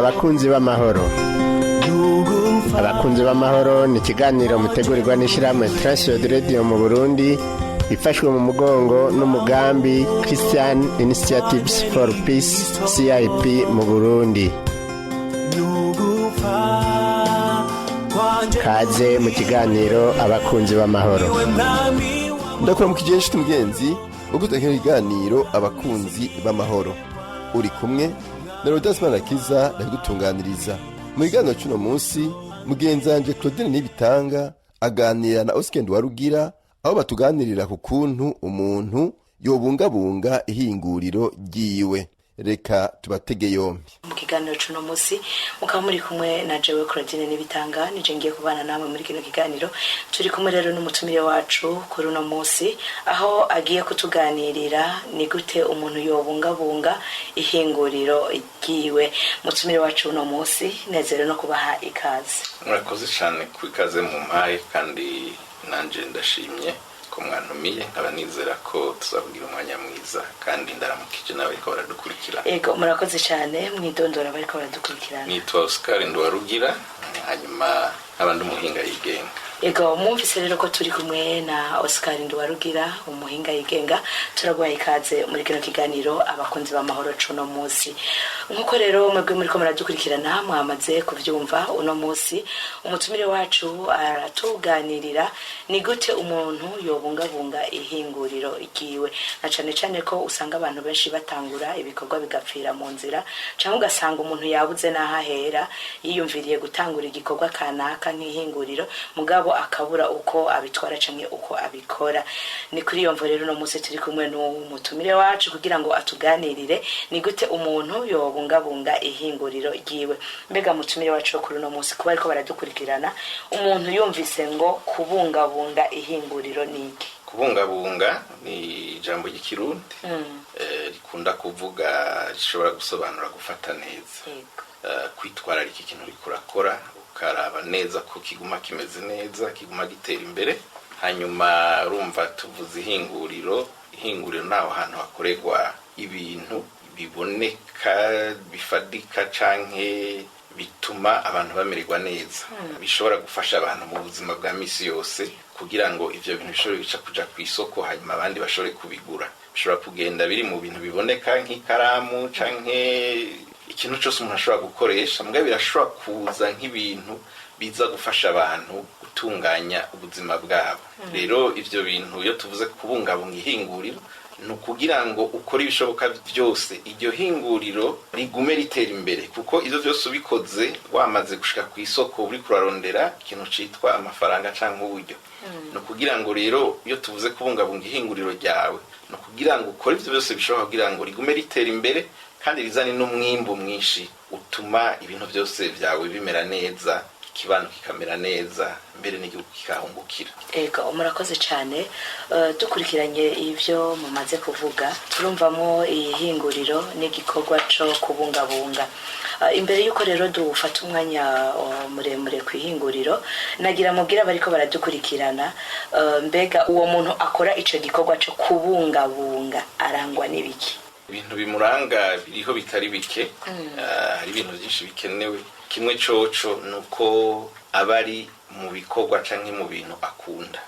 Abakunzi b'amahoro, Abakunzi b'amahoro ni ikiganiro mutegurirwa n'ishyirahamwe Transworld Radio mu Burundi, ifashwe mu mugongo n'umugambi Christian Initiatives for Peace, CIP mu Burundi. Kaze mu kiganiro Abakunzi b'amahoro. Ndakuramukije inshuti mugenzi ugutekera ikiganiro Abakunzi b'amahoro. Uri kumwe na Rodas Manakiza, ndabigutunganiriza. Mu kiganiro cy'uno munsi, mugenzi wanje Claudine Nibitanga aganira na Oscar Warugira, aho batuganirira ku kuntu umuntu yobungabunga ihinguriro ryiwe. Reka tubatege yombi. Mu kiganiro cuno munsi mukaba muri kumwe na jewe Claudine Nibitanga, nije ngiye kubana namwe muri kino kiganiro. Turi kumwe rero n'umutumire wacu kuri uno munsi, aho agiye kutuganirira ni gute umuntu yobungabunga ihinguriro ryiwe. Mutumire wacu uno munsi, nezero no kubaha ikaze. Murakoze cyane ku ikaze mu mpaye, kandi nanjye ndashimye ko mwantumiye, nkaba nizera ko tuzakugira umwanya mwiza, kandi ndaramukije nawe ariko baradukurikira. Ego, murakoze cyane. Mwidondora bariko baradukurikirana. Nitwa Oscar Nduwarugira, hanyuma nkaba ndi umuhinga yigenga. Ego, mwumvise rero ko turi kumwe na Oscar Nduwarugira, umuhinga yigenga. Turaguhaye ikaze muri kino kiganiro Abakunzi b'amahoro cuno munsi. Nk'uko rero mwebwe muriko muradukurikirana mwamaze kuvyumva, uno munsi umutumire wacu aratuganirira ni gute umuntu yobungabunga ihinguriro ryiwe, na cane cane ko usanga abantu benshi batangura ibikorwa bigapfira mu nzira, canke ugasanga umuntu yabuze n'aho ahera, yiyumviriye gutangura igikorwa kanaka nk'ihinguriro, mugabo akabura uko abitwara canke uko abikora. Ni kuri iyo mvo rero uno munsi turi kumwe n'umutumire wacu kugira ngo atuganirire ni gute umuntu yobungabunga ihinguriro ryiwe. Mbega mutumire wacu wo kuri uno munsi, kuba ariko baradukurikirana, umuntu yumvise ngo kubungabunga ihinguriro ni iki? Kubungabunga ni ijambo ry'ikirundi rikunda kuvuga, rishobora gusobanura gufata neza, kwitwararika ikintu uriko urakora, ukaraba neza ko kiguma kimeze neza, kiguma gitera imbere. Hanyuma urumva tuvuze ihinguriro, ihinguriro ni aho hantu hakorerwa ibintu biboneka, bifadika canke bituma abantu bamererwa neza, bishobora gufasha abantu mu buzima bwa misi yose, kugira ngo ivyo bintu bishobore bica kuja ku isoko, hanyuma abandi bashobore kubigura. Bishobora kugenda biri mu bintu biboneka nk'ikaramu canke ikintu cyose umuntu ashobora gukoresha, mbwa birashobora kuza nk'ibintu biza gufasha abantu gutunganya ubuzima bwabo. Rero ivyo bintu, iyo tuvuze kubungabunga ihinguriro, ni ukugira ngo ukore ibishoboka byose iryo hinguriro rigume ritera imbere, kuko ivyo byose ubikoze wamaze gushika ku isoko, uri kurarondera ikintu citwa amafaranga canke uburyo. Ni ukugira ngo rero iyo tuvuze kubungabunga ihinguriro ryawe, ni ukugira ngo ukore ivyo byose bishoboka kugira ngo rigume ritera imbere kandi rizane n'umwimbu mwinshi utuma ibintu byose byawe bimera neza, ikibano kikamera neza, mbere n'igihugu kikahungukira. Ego, murakoze cyane. Dukurikiranye ibyo mumaze kuvuga, turumvamo ihinguriro n'igikorwa cyo kubungabunga. Imbere y'uko rero dufata umwanya muremure ku ihinguriro, nagira mubwira bariko baradukurikirana, mbega uwo muntu akora ico gikorwa cyo kubungabunga arangwa n'ibiki? Ibintu bimuranga biriho bitari bike. Hari ibintu byinshi bikenewe. Kimwe coco ni uko aba ari mu bikorwa canke mu bintu akunda,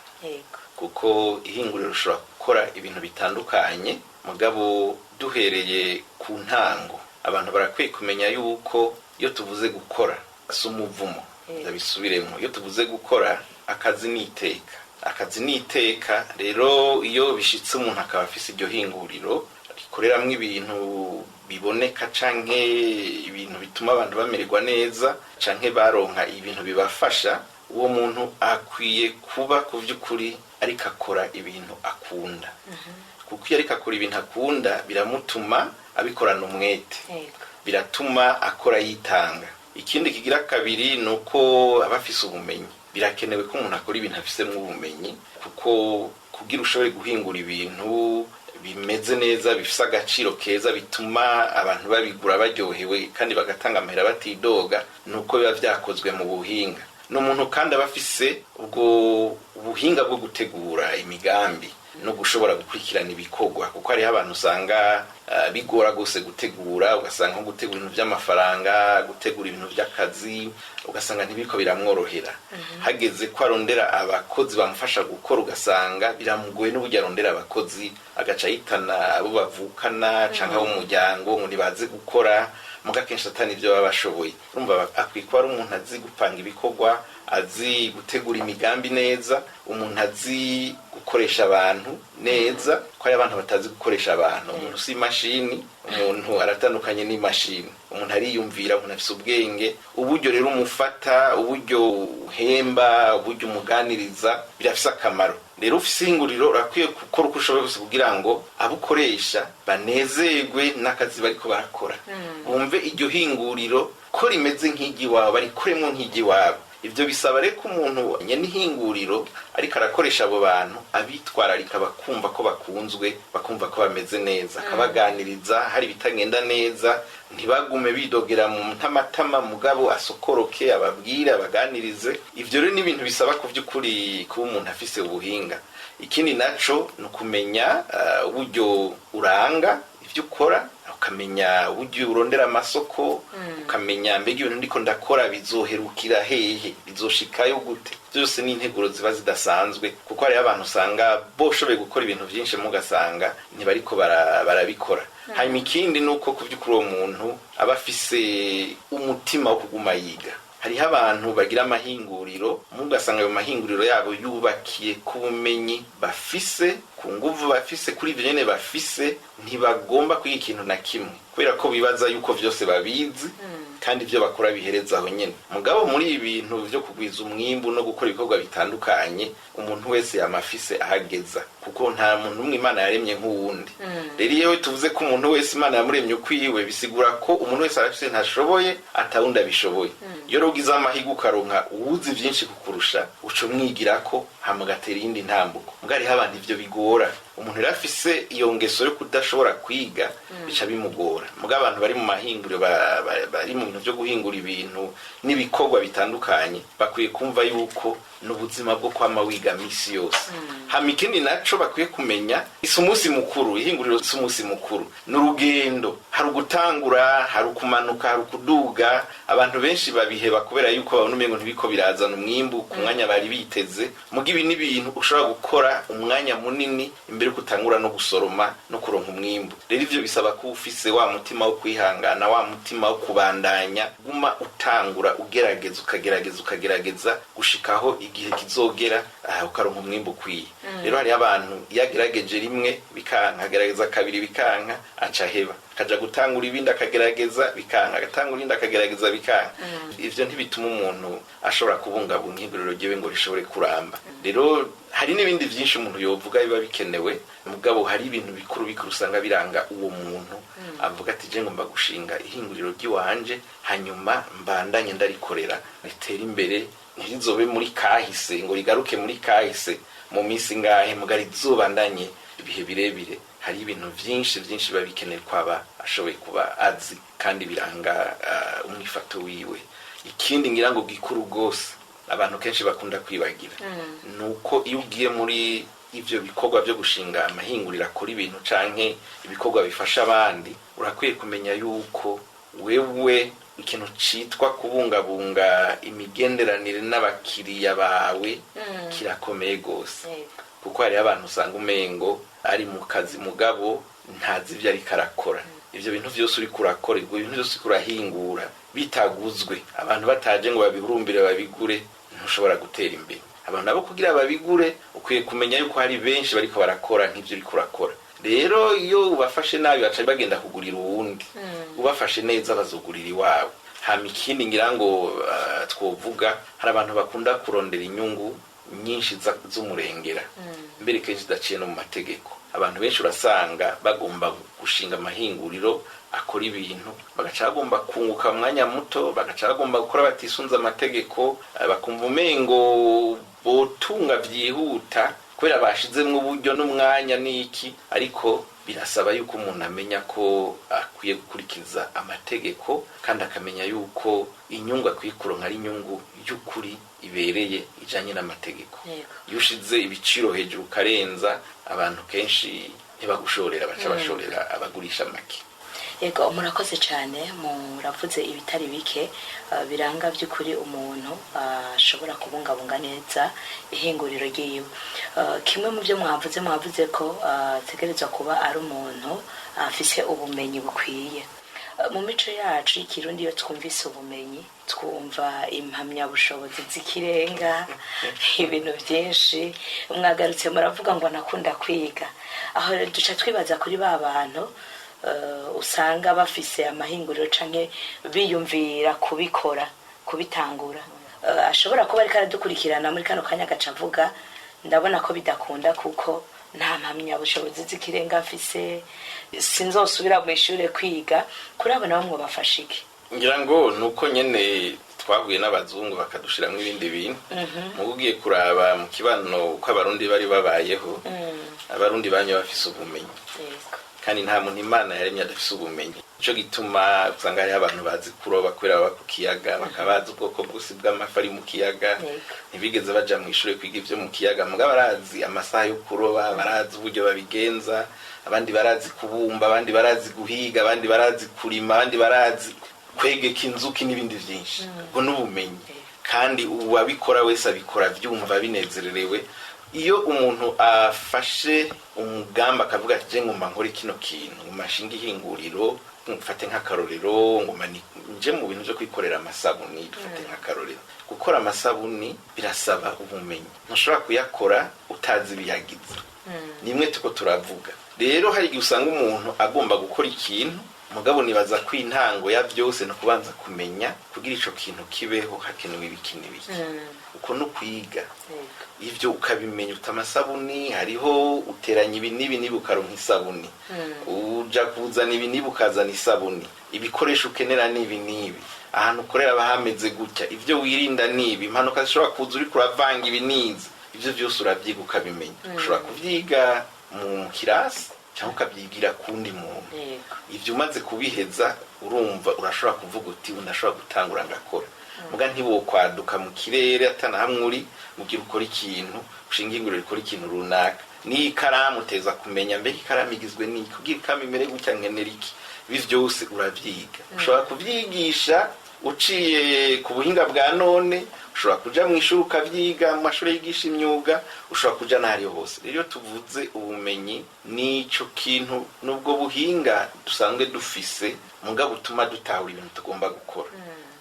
kuko ihinguriro rishobora gukora ibintu bitandukanye. Mugabo duhereye ku ntango, abantu barakwiye kumenya yuko iyo tuvuze gukora si umuvumo. Ndabisubiremo: iyo tuvuze gukora, akazi ni iteka, akazi ni iteka. Rero iyo bishitse umuntu akaba afise iryo hinguriro rikoreramwo ibintu biboneka canke ibintu bituma abantu bamererwa neza canke baronka ibintu bibafasha, uwo muntu akwiye kuba ku by'ukuri ariko akora ibintu akunda, kuko iyo ariko akora ibintu akunda biramutuma abikorana umwete, biratuma akora yitanga. Ikindi kigira kabiri ni uko aba afise ubumenyi. Birakenewe ko umuntu akora ibintu afisemo ubumenyi, kuko kugira ushobore guhingura ibintu bimeze neza, bifise agaciro keza, bituma abantu babigura baryohewe kandi bagatanga amahera batidoga, ni uko biba vyakozwe mu buhinga. Ni umuntu kandi aba afise ubwo buhinga bwo gutegura imigambi. no gushobora gukurikirana ibikorwa, kuko hariho abantu usanga bigora gose gutegura, ugasanga nko gutegura ibintu by'amafaranga, gutegura ibintu by'akazi, ugasanga ntibiriko biramworohera. Hageze ko arondera abakozi bamufasha gukora, ugasanga biramugoye n'uburyo arondera abakozi, agaca yitana abo bavukana canke abo mu muryango ngo nibaze gukora, muga kenshi atani ibyo baba bashoboye. Urumva akwiye kuba ari umuntu azi gupanga ibikorwa, azi gutegura imigambi neza, umuntu azi gukoresha abantu neza, ko hari abantu batazi gukoresha abantu. Umuntu si imashini, umuntu aratandukanye n'imashini. Umuntu ariyumvira, umuntu afise ubwenge. Uburyo rero umufata, uburyo uhemba, uburyo umuganiriza birafise akamaro. Rero ufise ihinguriro urakwiye gukora uko ushoboye kose kugira ngo abo ukoresha banezerwe n'akazi bariko barakora, bumve iryo hinguriro ko rimeze nk'iry'iwabo, barikoremwo nk'iry'iwabo. Ivyo bisaba rero ko umuntu nyene ihinguriro ariko arakoresha abo bantu abitwararika, bakumva ko bakunzwe, bakumva ko bameze neza, akabaganiriza hari ibitagenda neza, ntibagume bidogera mu ntamatama, mugabo asokoroke, ababwire, abaganirize. Ivyo rero ni ibintu bisaba ku vy'ukuri kuba umuntu afise ubuhinga. Ikindi naco ni ukumenya uburyo uranga ivyo ukora, ukamenya uburyo urondera amasoko, ukamenya mbega ibintu ndiko ndakora bizoherukira hehe, bizoshikayo gute. Byose ni integuro ziba zidasanzwe, kuko hariho abantu usanga boshoboye gukora ibintu vyinshi, mugasanga ntibariko barabikora. Hanyuma ikindi ni uko ku vy'ukuri uwo muntu aba afise umutima wo kuguma yiga. Hariho abantu bagira amahinguriro, mugasanga ayo mahinguriro yabo yubakiye ku bumenyi bafise, ku nguvu bafise, kuri ivyo nyene bafise. Ntibagomba kwiga ikintu na kimwe kubera ko bibaza yuko vyose babizi, kandi ivyo bakora bihereza aho nyene. Mugabo muri ibi bintu vyo kugwiza umwimbu no gukora ibikorwa bitandukanye, umuntu wese yama afise ahageza, kuko nta muntu umwe Imana yaremye nk'uwundi. Rero iyo tuvuze ko umuntu wese Imana yamuremye ukwiwe, bisigura ko umuntu wese arafise ntashoboye atawundi abishoboye. Iyo rero ugize amahirwe ukaronka uwuzi vyinshi kukurusha, uca umwigirako, hama ugatera iyindi ntambuko. Mugabo hariho abantu ivyo bigora. Umuntu rero afise iyo ngeso yo kudashobora kwiga, bica bimugora. Mugabo abantu bari mu mahinguriro, bari mu bintu vyo guhingura ibintu n'ibikorwa bitandukanye, bakwiye kumva yuko n'ubuzima bwo kwama wiga misi yose. Hama ikindi naco bakwiye kumenya, isi umunsi mukuru, ihinguriro si umunsi mukuru, ni urugendo. Hari ugutangura, hari ukumanuka, hari ukuduga. Abantu benshi babiheba kubera yuko babona umengo ntibiko birazana umwimbu ku mwanya bari biteze. Muga ibi ni ibintu ushobora gukora umwanya munini imbere yuko utangura no gusoroma no kuronka umwimbu. Rero ivyo bisaba kuba ufise wa mutima wo kwihangana, wa mutima wo kubandanya, guma utangura, ugerageza, ukagerageza, ukagerageza gushikaho igihe kizogera aha ukaronka umwimbu ukwiye. Rero hariho abantu iyo agerageje rimwe bikanka, agerageza kabiri bikanka, aca aheba, akaja gutangura ibindi, akagerageza bikanka, agatangura ibindi, akagerageza bikanka. Ivyo ntibituma umuntu ashobora kubungabunga ihinguriro ryiwe ngo rishobore kuramba. Rero hari n'ibindi vyinshi umuntu yovuga biba bikenewe, mugabo hari ibintu bikuru bikuru usanga biranga uwo muntu avuga ati je ngomba gushinga ihinguriro ry'iwanje, hanyuma mbandanye ndarikorera ritere imbere, ntirizobe muri kahise ngo rigaruke muri kahise mu minsi ngahe, muga rizobandanye ibihe birebire. Hari ibintu vyinshi vyinshi biba bikenewe kwaba ashoboye kuba azi kandi biranga umwifato wiwe. Ikindi ngira ngo gikuru gose abantu kenshi bakunda kwibagira, nuko iyo ugiye muri ivyo bikorwa vyo gushinga amahinguriro akora ibintu canke ibikorwa bifasha abandi, urakwiye kumenya yuko wewe ikintu citwa kubungabunga imigenderanire n'abakiriya bawe kirakomeye gose, kuko hariho abantu usanga umengo ari mu kazi mugabo ntazi ivyo ariko arakora. Ivyo bintu vyose uriko urakora, ivyo bintu vyose uriko urahingura, bitaguzwe, abantu bataje ngo babihurumbire babigure, ntushobora gutera imbere. Abantu nabo kugira babigure, ukwiye kumenya yuko hari benshi bariko barakora nk'ivyo uriko urakora. Rero iyo ubafashe nabi, baca bagenda kugurira uwundi. Ubafashe neza, bazogurira iwawe. Hama ikindi ngira ngo twovuga, hari abantu bakunda kurondera inyungu nyinshi z'umurengera, mbere kenshi zidaciye no mu mategeko. Abantu benshi urasanga bagomba gushinga amahinguriro akora ibintu, bagaca bagomba kunguka mu mwanya muto, bagaca bagomba gukora batisunze amategeko, bakumva umengo botunga vyihuta. Kubera bashizemwo uburyo n'umwanya n'iki, ariko birasaba yuko umuntu amenya ko akwiye gukurikiza amategeko, kandi akamenya yuko inyungu akwiye kuronka ari inyungu y'ukuri ibereye ijanye n'amategeko. Iyo ushize ibiciro hejuru ukarenza, abantu kenshi ntibagushorera, baca bashorera abagurisha make. Yego, murakoze cyane. Muravuze ibitari bike biranga by'ukuri umuntu ashobora kubungabunga neza ihinguriro ryiwe. Kimwe mu byo mwavuze ko ategerezwa kuba ari umuntu afise ubumenyi bukwiye. Mu mico yacu y'ikirundi, iyo twumvise ubumenyi twumva impamyabushobozi z'ikirenga, ibintu byinshi. Mwagarutse muravuga ngo nakunda kwiga. Aho rero duca twibaza kuri ba bantu usanga bafise amahinguriro canke biyumvira kubikora, kubitangura. Ashobora kuba ariko aradukurikirana muri kano kanya, agaca avuga: "Ndabona ko bidakunda kuko nta mpamyabushobozi z'ikirenga mfise, sinzosubira mu ishure kwiga." Kuri abo nabo mwobafasha iki? Ngira ngo ni uko nyene twahuye n'abazungu bakadushiramwo ibindi bintu. Mugo ugiye kuraba mu kibano uko Abarundi bari babayeho, Abarundi bamye bafise ubumenyi, kandi nta muntu Imana yaremye adafise ubumenyi. Nico gituma usanga hariho abantu bazi kuroba kubera baba ku kiyaga, bakaba bazi ubwoko bwose bw'amafi ari mu kiyaga. Ntibigeze baja mu ishure kwiga ivyo mu kiyaga, mugabo barazi amasaha yo kuroba, barazi uburyo babigenza. Abandi barazi kubumba, abandi barazi guhiga, abandi barazi kurima, abandi barazi kwegeka inzuki n'ibindi vyinshi. Ubwo n'ubumenyi, kandi uwabikora wese abikora vyumva binezererewe. Iyo umuntu afashe umugambi akavuga ati: "Je ngomba nkore kino kintu, ngomba nshinge ihinguriro," mfate nk'akarorero, ngomba nje mu bintu vyo kwikorera amasabuni, dufate nk'akarorero. Gukora amasabuni birasaba ubumenyi, ntushobora kuyakora utazi ibiyagize. Nimwe tuko turavuga rero, hari igihe usanga umuntu agomba gukora ikintu, mugabo nibaza ko intango ya byose ni ukubanza kumenya kugira ico kintu kibeho hakenewe ibiki n'ibiki. Uko no kwiga ivyo ukabimenya, uta amasabuni hariho, uteranya ibi n'ibi n'ibi ukaronka isabuni, uja kuzana ibi n'ibi ukazana isabuni, ibikoresho ukenera n'ibi n'ibi, ahantu ukorera haba hameze gutya, ivyo wirinda n'ibi, impanuka zishobora kuza uriko uravanga ibi n'izi, ivyo vyose uravyiga ukabimenya. Ushobora kuvyiga mu kirasi cyangwa ukabyigira kundi muntu. Ivyo umaze kubiheza, urumva urashobora kuvuga uti: "Ndashobora gutangura ngakora." Muga ntiwokwaduka mu kirere atana hamwe uri mugira ukora ikintu, ushinga inguriro ikora ikintu runaka. N'ikaramu uteza kumenya: mbega ikaramu igizwe n'iki? Kugira ikaramu imere gutya nkenera iki? Ibi vyose uravyiga. Ushobora kuvyigisha uciye ku buhinga bwa none, ushobora kuja mu ishuri ukavyiga, mu mashuri yigisha imyuga, ushobora kuja n'ahariho hose. Rero iyo tuvuze ubumenyi, nico kintu, nubwo buhinga dusanzwe dufise, muga butuma dutahura ibintu tugomba gukora.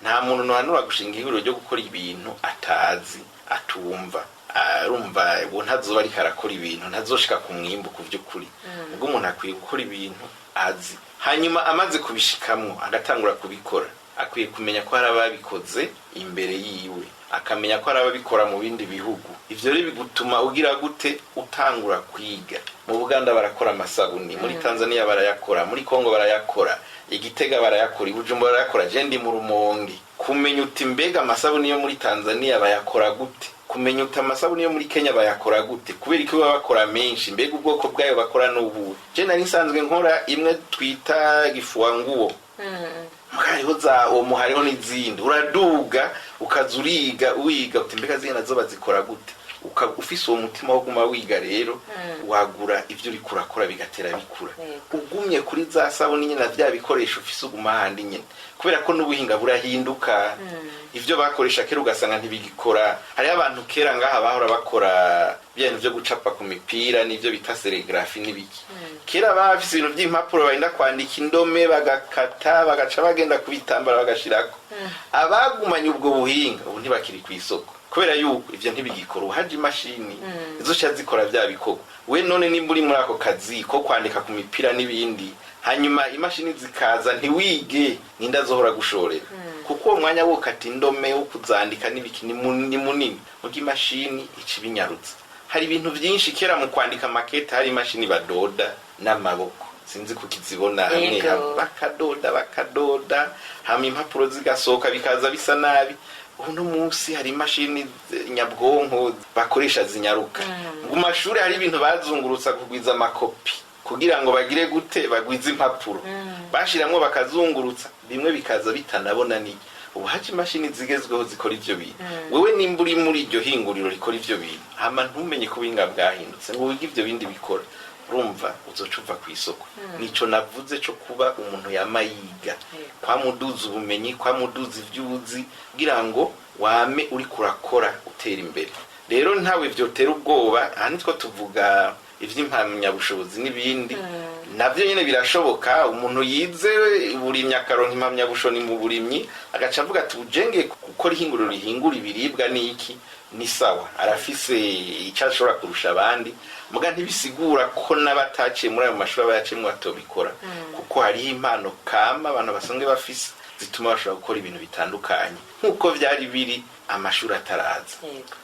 Nta muntu nohanura gushinga ihuriro ryo gukora ibintu atazi, atumva. Arumva uwo ntazoba ariko arakora ibintu, ntazoshika ku mwimbu ku vy'ukuri. Ubwo umuntu akwiye gukora ibintu azi, hanyuma amaze kubishikamwo agatangura kubikora, akwiye kumenya ko hari ababikoze imbere yiwe, akamenya ko hari ababikora mu bindi bihugu. Ivyo rero bigutuma ugira gute? Utangura kwiga. Mu Buganda barakora amasabuni, muri Tanzania barayakora, muri Kongo barayakora, Igitega barayakora, i Bujumbura barayakora, je ndi mu Rumonge. Kumenya uti: "Mbega amasabuni yo muri Tanzania bayakora gute?" Kumenya uti: "Amasabuni yo muri Kenya bayakora gute? Kubera iki baba bakora menshi? Mbega ubwoko bwayo bakora n'ubuhe?" Je nari nsanzwe nkora imwe twita gifuanguo, hariho za Omo, hariho n'izindi. Uraduga ukaza uriga, wiga uti: "Mbega ziriya nazo bazikora gute?" Ufise uwo mutima wo guma wiga rero, wagura ivyo uriko urakora bigatera bikura. Ugumye kuri za sabuni nyene na vya bikoresho ufise, uguma handi nyene, kubera ko n'ubuhinga burahinduka. Ivyo bakoresha kera ugasanga ntibigikora. Hariho abantu kera ngaha bahora bakora bya bintu vyo gucapa ku mipira n'ivyo bita sérigraphie n'ibiki. Kera bafise ibintu vy'impapuro, barinda kwandika indome, bagakata, bagaca bagenda kubitambara bagashirako. Abagumanye ubwo buhinga ubu ntibakiri ku isoko, kubera yuko ivyo ntibigikora. Ubu haje imashini izoca zikora vya bikorwa. We none nimba uri muri ako kazi ko kwandika ku mipira n'ibindi, hanyuma imashini zikaza ntiwige, ninde azohora gushorera? Kuko uwo mwanya wo kata indome, wo kuzandika n'ibiki ni munini, muga imashini ica ibinyarutsa. Hari ibintu vyinshi kera mu kwandika makete, hari imashini badoda n'amaboko, sinzi kukizibona hamwe hamwe, bakadoda bakadoda, hama impapuro zigasohoka bikaza bisa nabi. Uno munsi hari imashini nyabwonko bakoresha zinyaruka. Mu mashuri hari ibintu bazungurutsa kugwiza amakopi kugira ngo bagire gute, bagwize impapuro, bashiramwo bakazungurutsa, bimwe bikaza bitanabona niki. Ubu haje imashini zigezweho zikora ivyo bintu. Wewe nimba uri muri iryo hinguriro rikora ivyo bintu, hama ntumenye ko ubuhinga bwahindutse ngo wige ivyo bindi bikora, urumva uzoca uva ku isoko. Nico navuze co kuba umuntu yama yiga, kwamuduza ubumenyi, kwamuduza ivyo uzi, kugira ngo wame uriko urakora utera imbere. Rero ntawe vyotera ubwoba. Aha nitwo tuvuga ivy'impamyabushobozi n'ibindi, navyo nyene birashoboka. Umuntu yize uburimyi akaronka impamyabushobozi mu burimyi, agaca avuga ati ujengeye gukora ihinguriro rihingura ibiribwa n'iki, ni sawa, arafise icyo ashobora kurusha abandi. Muga ntibisigura ko n'abataciye muri ayo mashuri abayaciyemwo batobikora, kuko hariho impano kama abantu basanzwe bafise zituma bashobora gukora ibintu bitandukanye nk'uko vyari biri amashuri ataraza.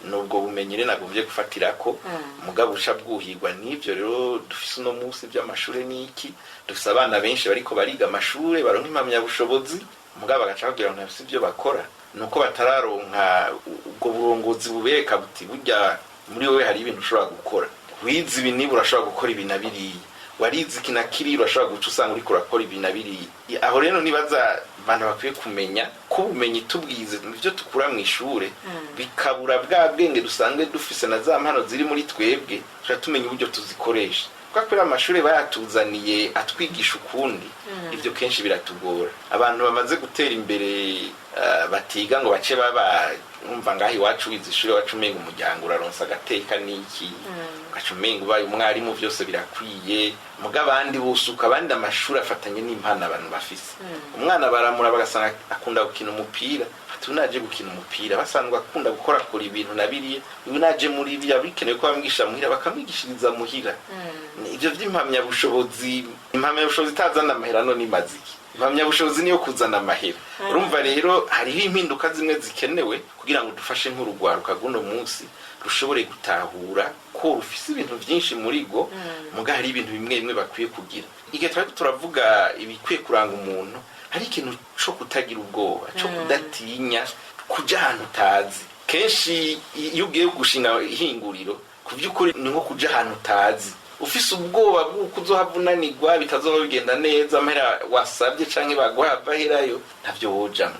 Nubwo bumenyi rero nagombye gufatira ko mugabo uca bwuhirwa n'ivyo rero dufise uno munsi by'amashure n'iki. Dufise abana benshi bariko bariga amashure, baronka impamyabushobozi, mugabo bagaca babwira ngo ntibafise ivyo bakora. Nuko batararonka ubwo burongozi bubereka buti burya muri wowe hari ibintu ushobora gukora, wize ibi niba urashobora gukora ibi na biriya, warize iki na kiriya, urashobora guca usanga uriko urakora ibi na biriya. Aho rero nibaza abantu bakwiye kumenya ko ubumenyi tubwize mu byo tukura mu ishure, bikabura bwa bwenge dusanzwe dufise na za mpano ziri muri twebwe, tuca tumenya uburyo tuzikoresha. Kuko kubera amashuri bayatuzaniye atwigisha ukundi, ibyo kenshi biratugora. Abantu bamaze gutera imbere batiga ngo bace baba, umva ngaho iwacu wize ishuri iwacu umenga umuryango uraronsa agateka n'iki, ugaca umenga ubaye umwarimu byose birakwiye. Muga abandi busuka abandi amashuri afatanye n'impano abantu bafise. Umwana baramura bagasanga akunda gukina umupira, ati uyu naje gukina umupira, basanzwe akunda gukorakora ibintu na biriya, uyu naje muri biriya, bikenewe ko bamwigisha muhira, bakamwigishiriza muhira. Ibyo by'impamyabushobozi, impamyabushobozi itazana amahera no nimaze iki? Impamyabushobozi niyo kuzana amahera. Urumva rero hariho impinduka zimwe zikenewe kugira ngo dufashe nk'urugwaruka rw'uno munsi rushobore gutahura ko rufise ibintu byinshi muri go. Muga hari ibintu bimwe bimwe bakwiye kugira. Igihe twari turavuga ibikwiye kuranga umuntu, hari ikintu co kutagira ubwoba, co kudatinya kuja ahantu utazi. Kenshi iyo ugiye gushinga ihinguriro, ku by'ukuri ni nko kuja ahantu utazi, ufise ubwoba bw'uko uzohava unanirwa, bitazoba bigenda neza, amahera wasabye canke baguha avaherayo, ntavyo wojamwo.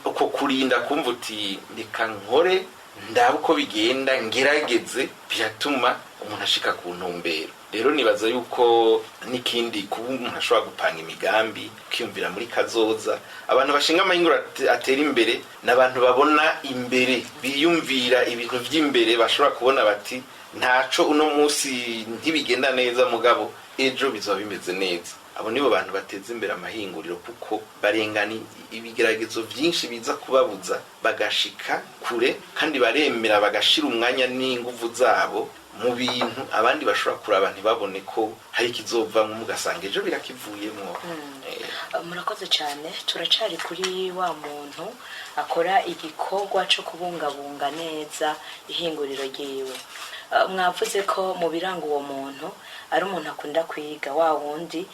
Uko kurinda kumva uti reka nkore ndabe uko bigenda, ngerageze, biratuma umuntu ashika ku ntumbero. Rero nibaza yuko n'ikindi kuba umuntu ashobora gupanga imigambi, kwiyumvira muri kazoza. Abantu bashinga amahinguriro atera imbere ni abantu babona imbere, biyumvira ibintu vy'imbere, bashobora kubona bati ntaco uno munsi ntibigenda neza, mugabo ejo bizoba bimeze neza. Abo nibo bantu bateza imbere amahinguriro, kuko barengana ibigeragezo vyinshi biza kubabuza bagashika kure, kandi baremera bagashira umwanya n'inguvu zabo mu bintu abandi bashobora kuraba ntibabone ko hari ikizovamwo, mugasanga ejo birakivuyemwo. Murakoze cyane. Turacari kuri wa muntu akora igikorwa cyo kubungabunga neza ihinguriro ryiwe. Mwavuze ko mu biranga uwo muntu ari umuntu akunda kwiga, wa wundi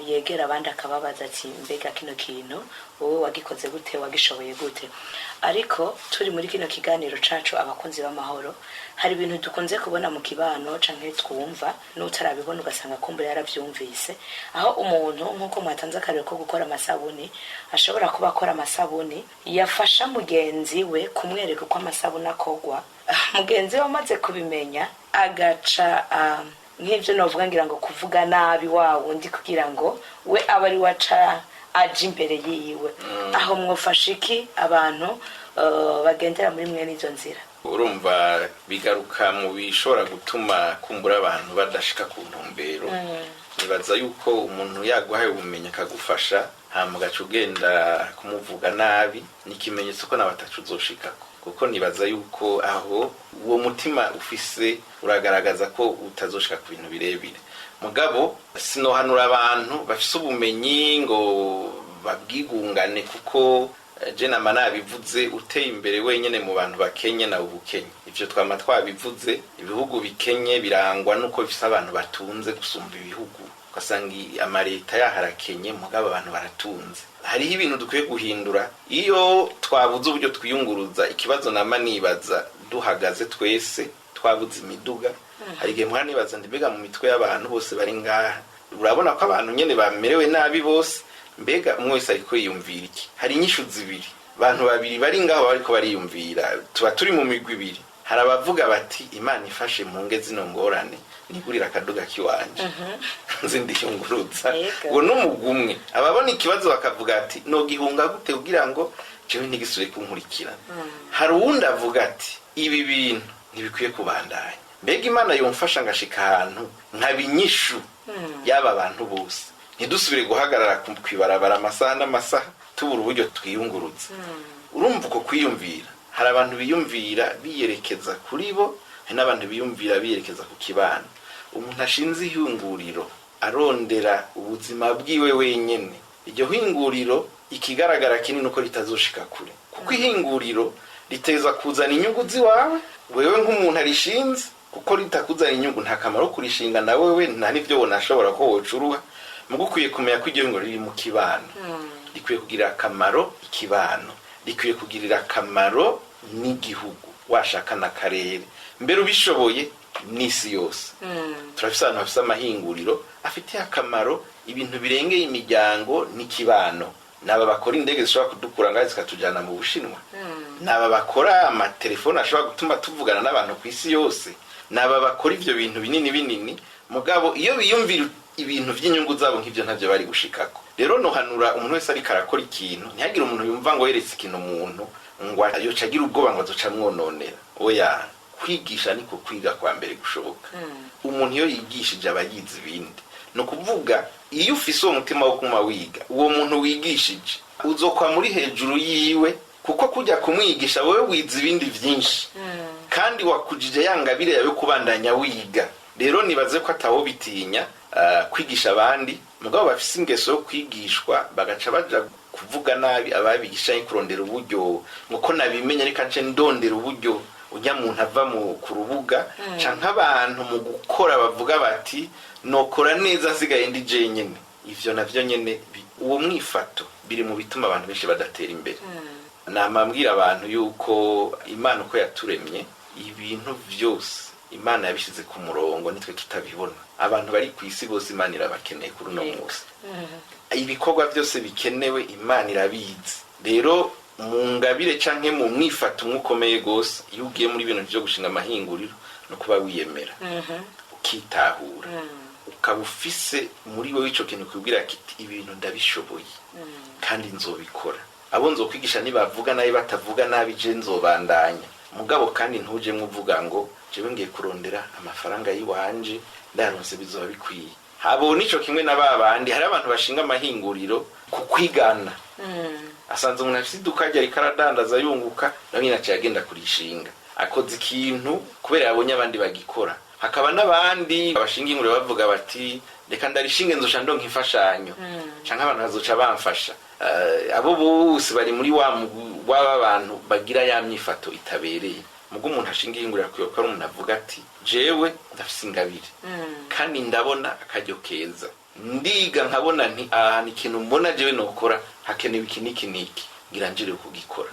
yegera abandi akababaza ati mbega kino kintu wowe wagikoze gute, wagishoboye gute? Ariko turi muri kino kiganiro cacu abakunzi b'amahoro, hari ibintu dukunze kubona mu kibano canke twumva n'utarabibona ugasanga kumbura yaravyumvise, aho umuntu nk'uko mwatanze akarero ko gukora amasabuni, ashobora kuba akora amasabuni, yafasha mugenzi we kumwereka uko amasabuni akorwa, mugenzi we amaze kubimenya agaca nk'ibyo novuga ngira ngo kuvuga nabi wa wundi kugira ngo we abe ari we aca aja imbere yiwe. Aho mwofasha iki abantu bagendera muri mwene izo nzira? Urumva bigaruka mu bishobora gutuma kumbura abantu badashika ku ntumbero. Nibaza yuko umuntu yaguhaye ubumenyi akagufasha, hama ugaca ugenda kumuvuga nabi, ni ikimenyetso ko nawe ataco uzoshikako, kuko nibaza yuko aho uwo mutima ufise uragaragaza ko utazoshika ku bintu birebire. Mugabo sinohanura abantu bafise ubumenyi ngo babwigungane, kuko je nama nabivuze, uteye imbere wenyene mu bantu bakenye nawe ubukenye. Ivyo twama twabivuze, ibihugu bikenye birangwa nuko bifise abantu batunze gusumba ibihugu, ugasanga amaleta yaho arakenye mugabo abantu baratunze. Hariho ibintu dukwiye guhindura. Iyo twabuze uburyo twiyunguruza, ikibazo nama nibaza, duhagaze twese twabuze imiduga, hari igihe mpora nibaza ndi mbega mu mitwe y'abantu bose bari ngaha, urabona ko abantu nyene bamerewe nabi bose, mbega umwe wese ariko yiyumvira iki? Hari inyishu zibiri. Abantu babiri bari ngaho bariko bariyumvira, tuba turi mu migwi ibiri. Hari abavuga bati: "Imana ifashe mpunge zino ngorane, nigurira akaduga kiwanje nzi ndiyungurutsa." Ngo n'umugwi umwe ababona ikibazo bakavuga ati: "Nogihunga gute kugira ngo jewe ntigisubire kunkurikirana?" Hari uwundi avuga ati: "Ibi bintu ntibikwiye kubandanya, mbega Imana yomfasha ngashika ahantu nkaba inyishu y'aba bantu bose, ntidusubire guhagarara kw'ibarabara amasaha n'amasaha tubura uburyo twiyungurutsa." Urumva uko kwiyumvira, hari abantu biyumvira biyerekeza kuri bo, hari n'abantu biyumvira biyerekeza ku kibano. Umuntu ashinze ihinguriro arondera ubuzima bwiwe wenyene, iryo hinguriro ikigaragara kinini uko ritazoshika kure, kuko ihinguriro riteza kuzana inyungu ziwawe wewe nk'umuntu arishinze, kuko ritakuzana inyungu nta kamaro kurishinga na wewe, nta n'ivyo wonashobora ko wocuruha. Mugo ukwiye kumenya ko iryo hinguriro riri mu kibano, rikwiye kugirira akamaro ikibano, rikwiye kugirira akamaro n'igihugu, washaka n'akarere, mbere ubishoboye n'isi yose. Turafise ahantu hafise amahinguriro afitiye akamaro ibintu birengeye imiryango n'ikibano. Naba bakora indege zishobora kudukura ngaho zikatujana mu Bushinwa, naba bakora amatelefone ashobora gutuma tuvugana n'abantu ku isi yose, naba bakora ivyo bintu binini binini. Mugabo iyo biyumvira ibintu vy'inyungu zabo nk'ivyo, ntavyo bari gushikako. Rero nohanura umuntu wese ariko arakora ikintu, ntihagire umuntu yumva ngo yeretse ikintu umuntu ngo yoca agira ubwoba ngo azoca amwononera. Oya, kwigisha niko kwiga kwa mbere gushoboka. Umuntu iyo yigishije aba yize ibindi. Ni ukuvuga, iyo ufise uwo mutima wo kuma wiga, uwo muntu wigishije uzokwa muri hejuru yiwe, kuko kujya kumwigisha wowe wize ibindi vyinshi kandi wakujije ya ngabire yawe kubandanya wiga. Rero nibaze ko atawo bitinya kwigisha abandi. Mugabo bafise ingeso yo kwigishwa bagaca baja kuvuga nabi ababigisha, kurondera uburyo ngo ko nabimenye reka nce ndondera uburyo ujya muntu ava mu ku rubuga, canke abantu mu gukora bavuga bati: "Nokora neza nsigaye ndi jenyene." Ivyo navyo nyene uwo mwifato biri mu bituma abantu benshi badatera imbere. Nama mbwira abantu yuko Imana uko yaturemye, ibintu vyose Imana yabishyize ku murongo, nitwe tutabibona. Abantu bari ku isi bose Imana irabakeneye kuri uno munsi. Ibikorwa byose bikenewe Imana irabizi. Rero mu ngabire canke mu mwifato umwe ukomeye gose iyo ugiye muri ibintu vyo gushinga amahinguriro no kuba wiyemera, ukitahura, ukaba ufise muri wowe ico kintu kubwira kiti: "Ibintu ndabishoboye kandi nzobikora. Abo nzokwigisha nibavuga nabi, batavuga nabi, je nzobandanya." Mugabo kandi ntujemwo uvuga ngo: "Jewe ngiye kurondera amafaranga y'iwanje, ndayaronse bizoba bikwiye." Habo nico kimwe na babandi, hari abantu bashinga amahinguriro ku kwigana. Asanze umuntu afise iduka rye ariko aradandaza yunguka, nawe nyine aciye agenda kurishinga, akoze ikintu kubera yabonye abandi bagikora. Hakaba n'abandi bashinga inguriro bavuga bati: "Reka ndarishinge, nzoca ndonka imfashanyo canke abantu bazoca bamfasha." Abo bose bari muri wa mugwi w'aba bantu bagira ya myifato itabereye. Mugo umuntu ashinga ihinguriro akwiye ko ari umuntu avuga ati: "Jewe ndafise ingabire kandi ndabona akaryo keza, ndiga nkabona nti aha ni ikintu mbona jewe nokora, hakenewe iki n'iki n'iki, ngira njire kugikora.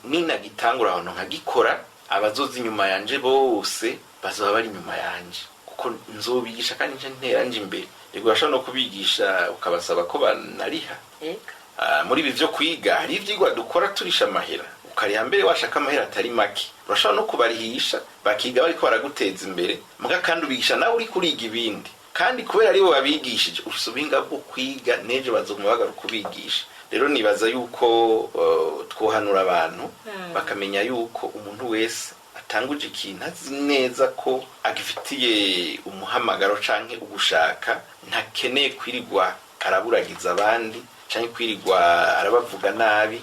Ninagitangura ahantu nkagikora, abazoza inyuma yanje bose bazoba bari inyuma yanje, kuko nzobigisha kandi nje ntera nje imbere." Yego, urashobora no kubigisha ukabasaba ko banariha. Muri ibi vyo kwiga hari ivyigwa dukora turisha amahera, ukariha mbere washaka amahera atari make. Urashobora no kubarihisha bakiga bariko baraguteza imbere. Muga kandi ubigisha nawe uriko uriga ibindi, kandi kubera aribo babigishije ufise ubuhinga bwo kwiga, n'ejo bazoguma bagaruka kubigisha. Rero nibaza yuko twohanura abantu bakamenya yuko umuntu wese atanguje ikintu azi neza ko agifitiye umuhamagaro canke ugushaka, ntakeneye kwirirwa araburagiza abandi canke kwirirwa arabavuga nabi.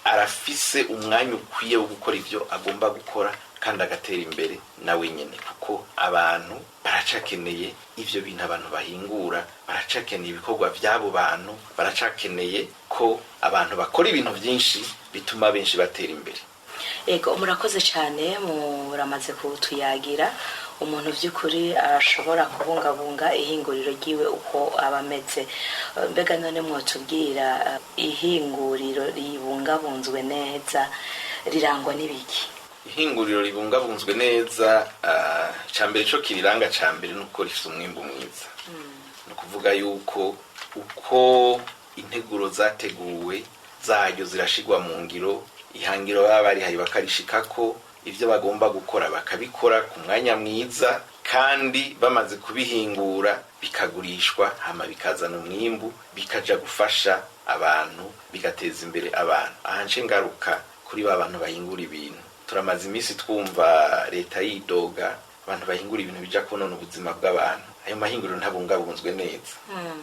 Arafise umwanya ukwiye wo gukora ivyo agomba gukora kandi agatera imbere nawe nyene, kuko abantu baracakeneye ivyo bintu abantu bahingura, baracakeneye ibikorwa vy'abo bantu, baracakeneye ko abantu bakora ibintu vyinshi bituma benshi batera imbere. Ego, murakoze cyane, muramaze kutuyagira umuntu by'ukuri arashobora kubungabunga ihinguriro ryiwe uko aba ameze. Mbega none mwotubwira, ihinguriro ribungabunzwe neza rirangwa n'ibiki? Ihinguriro ribungabunzwe neza, icya mbere cyo kiriranga cya mbere ni uko rifite umwimbu mwiza. Ni ukuvuga yuko uko integuro zateguwe zaryo zirashigwa mu ngiro, ihangiro baba barihaye bakarishikako, ibyo bagomba gukora bakabikora ku mwanya mwiza, kandi bamaze kubihingura bikagurishwa, hama bikazana umwimbu, bikaja gufasha abantu, bigateza imbere abantu. Aha nce ngaruka kuri ba bantu bahingura ibintu. Turamaze iminsi twumva leta yidoga abantu bahingura ibintu bija konona ubuzima bw'abantu. Ayo mahinguriro ntabungabunzwe neza.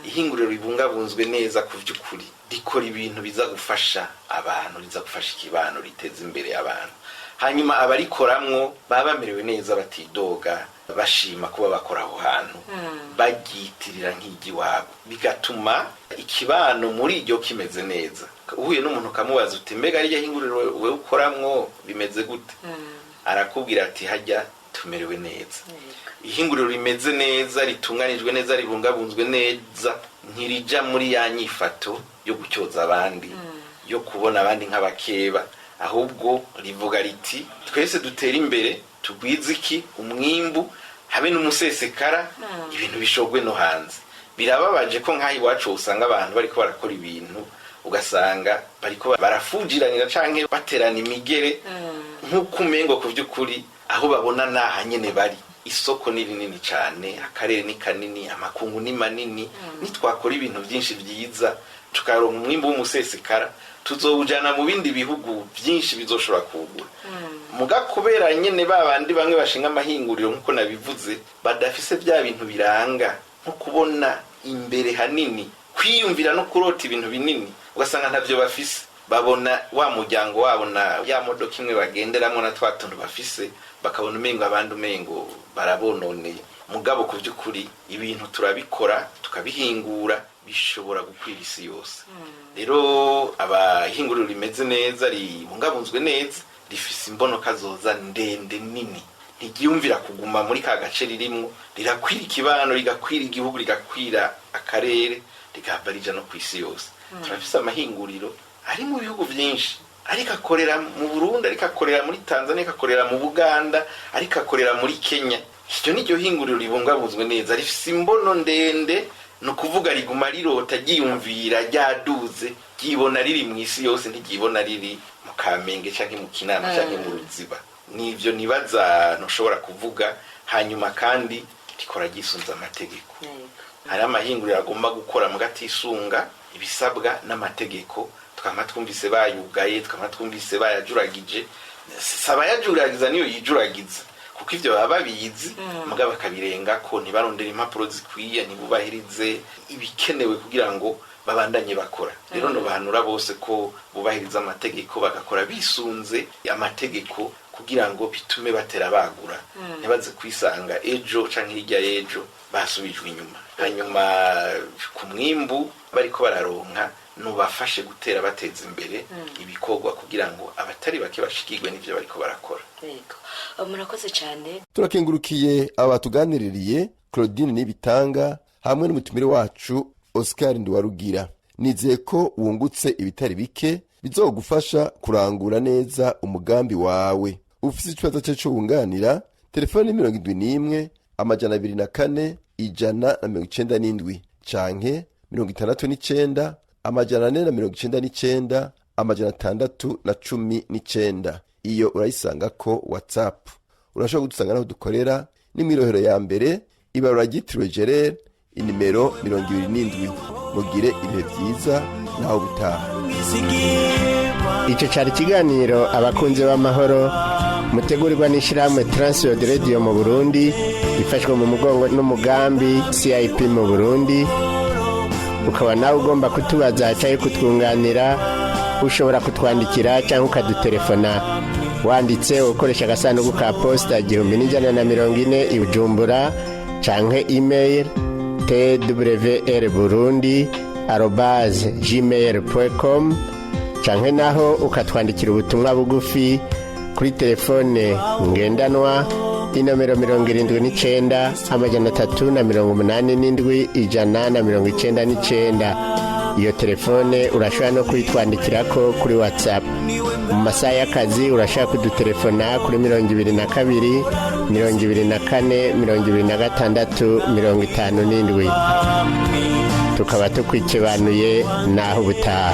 Ihinguriro ribungabunzwe neza ku vy'ukuri rikora ibintu biza gufasha abantu, riza gufasha ikibano, riteza imbere abantu. Hanyuma abarikoramwo baba bamerewe neza, batidoga, bashima kuba bakora aho hantu, baryitirira nk'iry'iwabo, bigatuma ikibano muri iryo kimeze neza. Uhuye n'umuntu ukamubaza uti: "Mbega rirya hinguriro wewe ukoramwo bimeze gute?" Arakubwira ati: "Hajya tumerewe neza." Ihinguriro rimeze neza, ritunganijwe neza, ribungabunzwe neza, ntirija muri ya nyifato yo gucyoza abandi, yo kubona abandi nk'abakeba, ahubwo rivuga riti: "Twese dutere imbere, tugwize iki umwimbu, habe n'umusesekara, ibintu bishogwe no hanze." Birababaje ko nk'aho iwacu usanga abantu bariko barakora ibintu, ugasanga bariko barafujiranira canke baterana imigere, nk'uko umengo ku vy'ukuri aho babona naha nyene bari. Isoko ni rinini cane, akarere ni kanini, amakungu ni manini. Nitwakora ibintu vyinshi vyiza, tukaronka umwimbu w'umusesekara, tuzowujana mu bindi bihugu vyinshi bizoshobora kuwugura. Muga kubera nyene ba bandi bamwe bashinga amahinguriro, nk'uko nabivuze, badafise bya bintu biranga nko kubona imbere hanini, kwiyumvira no kurota ibintu binini, ugasanga ntavyo bafise. Babona wa muryango wabo na ya modoka imwe bagenderamwo na twa tuntu bafise, bakabona umengo abandi umengo barabononeye. Mugabo ku by'ukuri ibintu turabikora, tukabihingura, bishobora gukwira isi yose. Rero abahinguriro rimeze neza, ribungabunzwe neza, rifise imbonoka zoza ndende nini, ntiryiyumvira kuguma muri ka gace ririmwo, rirakwira ikibano, rigakwira igihugu, rigakwira akarere, rigahava rija no ku isi yose. Turafise amahinguriro ari mu bihugu vyinshi, ariko akorera mu Burundi, ariko akorera muri Tanzania, ariko akorera mu Buganda, ariko akorera muri Kenya. Iryo ni ryo hinguriro ribungabunzwe neza, rifise imbono ndende. Ni ukuvuga riguma rirota, ryiyumvira ryaduze, ryibona riri mu isi yose, ntiryibona riri mu Kamenge canke mu Kinama canke mu Ruziba. Nivyo nibaza ntushobora kuvuga. Hanyuma kandi rikora ryisunze amategeko. Hari amahinguriro agomba gukora mu gatisunga ibisabwa n'amategeko, twama twumvise bayugaye, twama twumvise bayajuragije. Si abayajuragiza niyo yijuragiza, kuko ivyo baba babizi, mugabo bakabirengako, ntibarondere impapuro zikwiye, ntibubahirize ibikenewe kugira ngo babandanye bakora. Rero nobahanura bose ko bubahiriza amategeko, bagakora bisunze amategeko, kugira ngo bitume batera bagura, ntibaze kwisanga ejo canke hirya y'ejo basubijwe inyuma. Hanyuma ku mwimbu bariko bararonka, nubafashe gutera bateza imbere ibikorwa, kugira ngo abatari bake bashikirwe n'ivyo bariko barakora. Yego, murakoze cyane. Turakengurukiye aba batuganiririye, Claudine Nibitanga hamwe n'umutumire wacu Oscar Ndiwarugira. Nizeye ko wungutse ibitari bike bizogufasha kurangura neza umugambi wawe. Ufise ikibazo cye cyo wunganira, telefone 71 204 197 canke 69 499 619. Iyo urayisangako WhatsApp. Urashobora kudusanga naho dukorera, ni mw'irohero ya mbere, ibarura ryitiriwe Gerere, inimero 27. Mugire ibihe byiza, naho butaha. Icyo cyari ikiganiro Abakunzi b'Amahoro, mutegurirwa n'ishyirahamwe Transworld Radio mu Burundi, ifashwe mu mugongo n'umugambi CIP mu Burundi. Ukaba nawe ugomba kutubaza cyangwa kutwunganira, ushobora kutwandikira cyangwa ukadutelefona wanditse ukoresha agasanduku ka posita 1140 i Bujumbura, canke email twrburundi@gmail.com, canke naho ukatwandikira ubutumwa bugufi. Kuri telefone ngendanwa, inomero 79 387 199. Iyo telefone urashobora no kuyitwandikirako kuri WhatsApp. Mu masaha y'akazi urashobora kudutelefona kuri 22 24 26 57. Tukaba tukwikibanuye naho ubutaha.